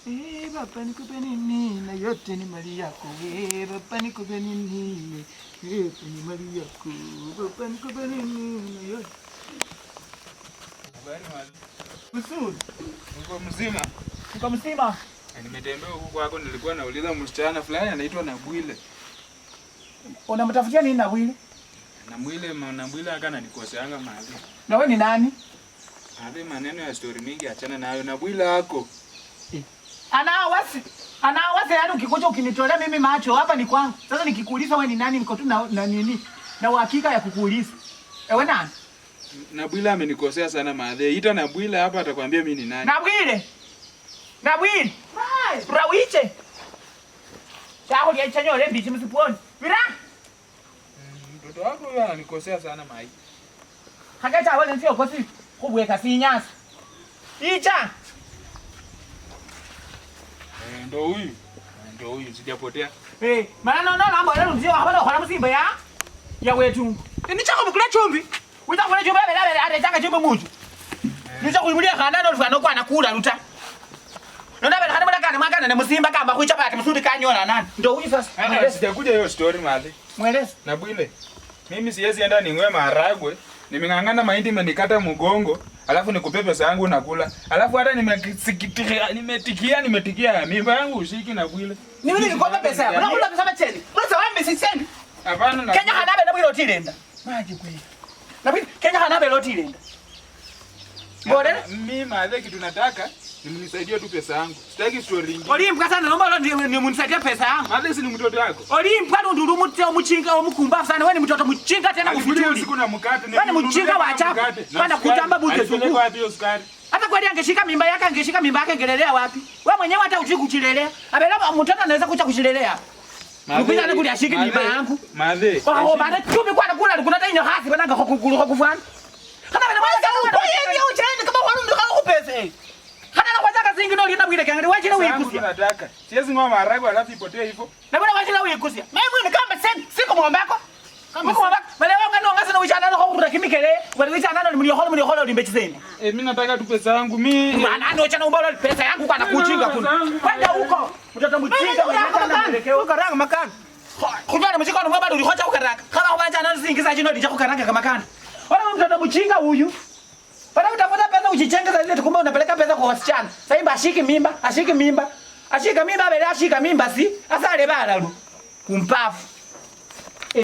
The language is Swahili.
Eh, baba nikupe nini na yote ni mali yako. Eh, baba nikupe nini? Yote ni mali yako. Baba nikupe nini na yote. Habari mwalimu. Mzuri. Uko mzima? Niko mzima. Nimetembea huku kwako, nilikuwa nauliza msichana fulani anaitwa Nabwile. Unamtafutia nini Nabwile? Nabwile, Nabwile aka ananikoseanga mahali. Na wewe ni nani? Mahali maneno ya story mingi achana nayo. Nabwile ako. Anawasi. Anawasi yaani ukikuja ukinitolea mimi macho hapa ni kwangu. Sasa nikikuuliza wewe ni nani niko tu na nini? Na uhakika ya kukuuliza. Ewe nani? Nabwile amenikosea sana mahali. Ita Nabwile hapa atakwambia mimi ni nani. Nabwile. Nabwile. Rawiche. Chakulya chanyole mbichi msiponi. Vira. Mtoto wako huyo ananikosea sana mai. Hakacha wale ndio kosi kubweka sinyasa. Icha. Eh, ndo huyu. Ndo huyu sijapotea. Eh, mana no no namba lero ndio hapana khola musimba ya. Ya wetu. Ni chako mukula chumbi. Wita kula chumbi bela bela ate changa chumbi muju. Nicha kuimulia khana no lufano kwa nakula luta. Nona bela khana mulakana mwakana ne musimba kamba kuicha pati musundi kanyola nani. Ndo huyu sasa. Ah, sijakuja hiyo story mahali. Mweleze. Nabwile. Mimi siwezi enda ning'oe maharagwe. Nimeng'ang'ana mahindi imenikata mgongo, alafu nikupe pesa yangu nakula. Alafu hata nimesikitia, nimetikia, nimetikia mimba yangu ushiki Nabwile. Ni mimi nilikupa pesa yako. Unakula pesa macheni. Unasa wambe siseni. Hapana na Kenya hanabe nabwile otilenda. Maji kweli. Nabwile Kenya hanabe lotilenda. Mbona? Mimi maadhe kitu nataka ni mnisaidie tu pesa yangu. Sitaki story nyingi. Olimbwa sana naomba ni munisaidie pesa yangu. Maadhe si ni mtoto wako. Olimbwa ndulu mutse omuchinga omukumba sana wewe ni mtoto mchinga tena Alikuja kufutuli. usiku na mkate. Wewe ni mjinga wa ajabu. Bana kutamba buke Alipeleka zuku. wapi hiyo sukari? Hata kweli angeshika mimba yake angeshika mimba yake angelelea wapi? Wewe mwenyewe hata hujui kuchilelea. Abela mtoto anaweza kucha kuchilelea. Nikuja na kulia shiki mimba yangu. Maadhe. Kwa bana chumi kwa nakula kuna tainyo hasi bana ngakukulu kufana. Kana bana mwana kana Kwa hiyo uchaenda kama warundu kama kupesa. Kana na kwataka zingi no lina bwile kangari wachira Pesa yangu wikusia. nataka. Siwezi ng'oa maharagwe alafu ipotee hivyo. Na bwana wachira wikusia. Mimi mwini kama sen siko mwombako. Kama Mko mwombako. Bale wanga no ngasa no wichana no khurura kimikele. Bale wichana no mlio kholo mlio kholo limbe chiseni. Eh, mimi nataka tu pesa yangu. Mimi Maana no chana umbalo pesa yangu kwa nakuchinga kuna. Kwenda huko. Mtoto mchinga mwenye Ukaranga makana. Khutwana muchikono mwa bado ulikhocha kukaraka. Kama kubanja na zingiza chino ndija kukaranga kama kana. Ona mtoto mchinga huyu. Baada utafuta pesa ujichenge za ile kumbe unapeleka pesa kwa wasichana. Sasa imba ashiki mimba, ashiki mimba. Ashika mimba bele ashika mimba si. Asale bala lu. Kumpafu.